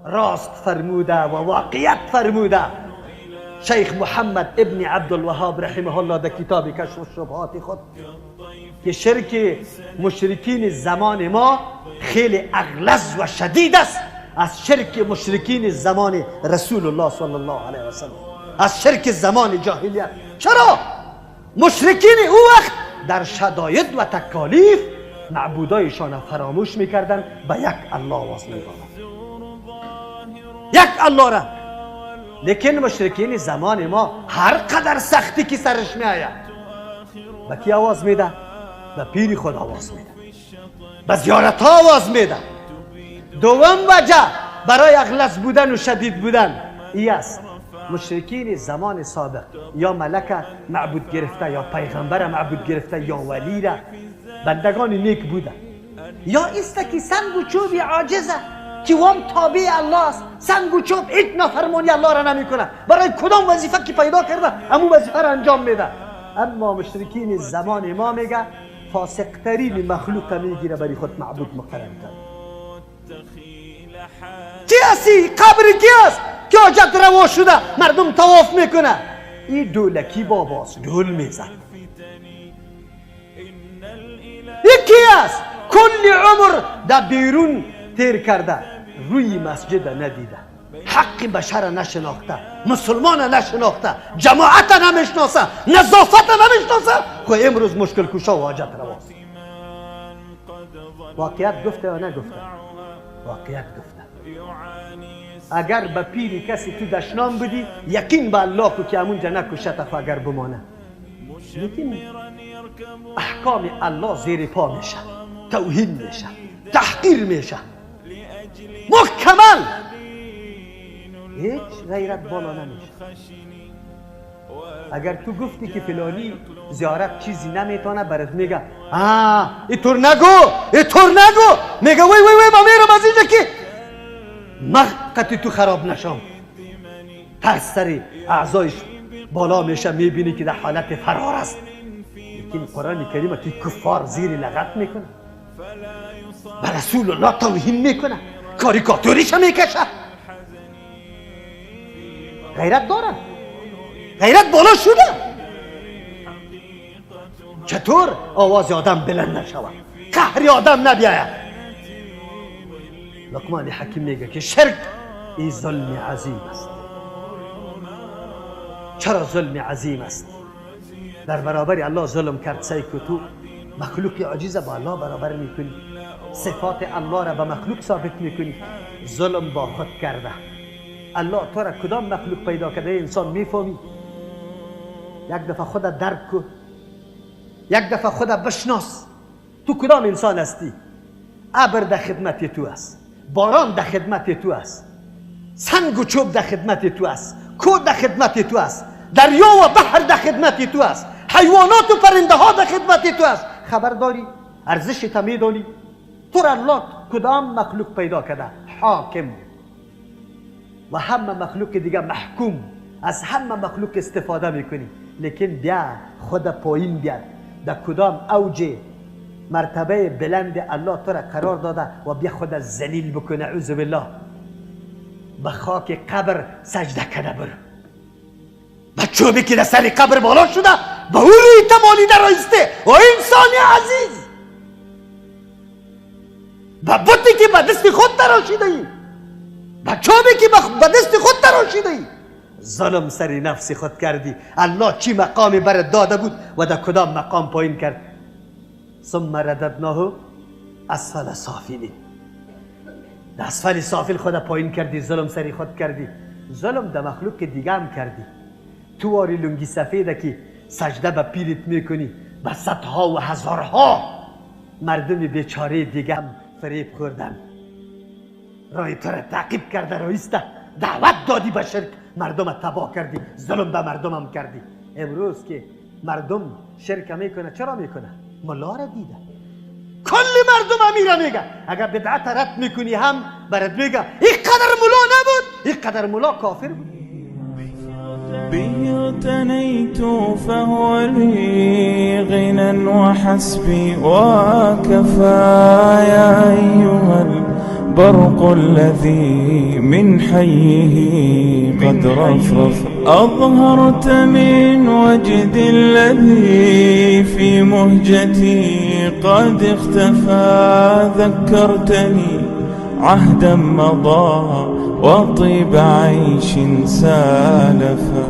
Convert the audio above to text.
راست فرموده و واقعیت فرموده. شیخ محمد ابن عبدالوهاب رحمه الله در کتاب کشف الشبهات خود که شرک مشرکین زمان ما خیلی اغلظ و شدید است از شرک مشرکین زمان رسول الله صلی الله علیه و سلم، از شرک زمان جاهلیت. چرا؟ مشرکین او وقت در شداید و تکالیف معبودایشان فراموش میکردن، به یک الله آواز میدادن، یک الله را. لیکن مشرکین زمان ما هر قدر سختی که سرش میآید به کی آواز میده؟ به پیر خود آواز میده، به زیارت ها آواز میده. دوم وجه برای اغلظ بودن و شدید بودن ای است، مشرکین زمان سابق یا ملک معبود گرفته یا پیغمبر معبود گرفته یا ولی را، بندگان نیک بوده، یا است که سنگ و چوب عاجزه که وام تابع الله است، سنگ و چوب هیچ نافرمانی الله را نمیکنه، برای کدام وظیفه که پیدا کرده همون وظیفه را انجام میده. اما مشرکین زمان ما میگه فاسق ترین مخلوق میگیره برای خود معبود مقرر کرد. کی هستی؟ قبر کی است که حاجت روا شده مردم طواف میکنه؟ این دولکی باباست، دول میزد. این کی است؟ کل عمر در بیرون تیر کرده، روی مسجد ندیده، حق بشر نشناخته، مسلمان نشناخته، جماعت نمیشناسه، نظافت نمیشناسه، خو امروز مشکل کشا و حاجت رواست. واقعیت گفته یا نگفته؟ واقعیت گفته. اگر به پیر کسی تو دشنام بدی یقین به الله کو که همونجا نکشت، خو اگر بمانه. لیکن احکام الله زیر پا میشه، توهین میشه، تحقیر میشه، مکمل هیچ غیرت بالا نمیشه. اگر تو گفتی که فلانی زیارت چیزی نمیتونه، برات میگه اینطور نگو، اینطور نگو، میگه وی وی وی ما میرم از اینجا که مقتی تو خراب نشم. ترس سر اعضایش بالا میشه، میبینی که در حالت فرار است. لیکن قرآن کریم که کفار زیر لغت میکنه، به رسول الله توهین میکنه، کاریکاتوریش میکشه. غیرت داره، غیرت بالا شده. چطور آواز آدم بلند نشود، قهر آدم نبیاید؟ لقمان حکیم میگه که شرک ای ظلم عظیم است. چرا ظلم عظیم است؟ در برابر الله ظلم کرد. سعی که تو مخلوق عاجز با الله برابر میکنی، صفات الله را به مخلوق ثابت میکنی، ظلم با خود کرده. الله تو را کدام مخلوق پیدا کرده؟ انسان میفهمی؟ یک دفعه خود درک کن، یک دفعه خود بشناس، تو کدام انسان هستی؟ ابر در خدمت تو است، باران در خدمت تو است، سنگ و چوب در خدمت تو است، کوه در خدمت تو است، دریا و بحر در خدمت تو است، حیوانات و پرنده ها در خدمت تو است. خبر داری؟ ارزش تا میدانی؟ تو را الله کدام مخلوق پیدا کرده؟ حاکم و همه مخلوق دیگه محکوم. از همه مخلوق استفاده میکنی، لیکن بیا خود پایین بیاد در کدام اوج مرتبه بلند الله تو را قرار داده و بیا خود ذلیل بکنه. اعوذ بالله. به خاک قبر سجده کرده برو، به چوبی که در سر قبر بالا شده به او روی تمالیده رایسته. و انسان عزیز، به بتی که به دست خود تراشیده ای، به چوبی که به دست خود تراشیده ای، ظلم سر نفس خود کردی. الله چی مقامی برات داده بود و در کدام مقام پایین کرد؟ ثم رددناه اسفل سافلین. در اسفل سافل خود پایین کردی، ظلم سری خود کردی، ظلم در مخلوق دیگه هم کردی. تو واری لنگی سفیده که سجده به پیرت میکنی، به صدها و هزارها مردم بیچاره دیگه هم فریب خوردن، رای تو را تعقیب کرده رایسته، دعوت دادی به شرک، مردم تباه کردی، ظلم به مردم هم کردی. امروز که مردم شرک میکنه، چرا میکنه؟ ملا را دیده. کل مردم امیره میگه اگر بدعت رد میکنی هم برات میگه این قدر ملا نبود، این قدر ملا کافر بود. به اغتنيت فهو لي غنى وحسبي وكفى. يا أيها برق الذي من حيه قد رفرف. أظهرت من وجد الذي في مهجتي قد اختفى، ذكرتني عهدا مضى وطيب عيش سالفا.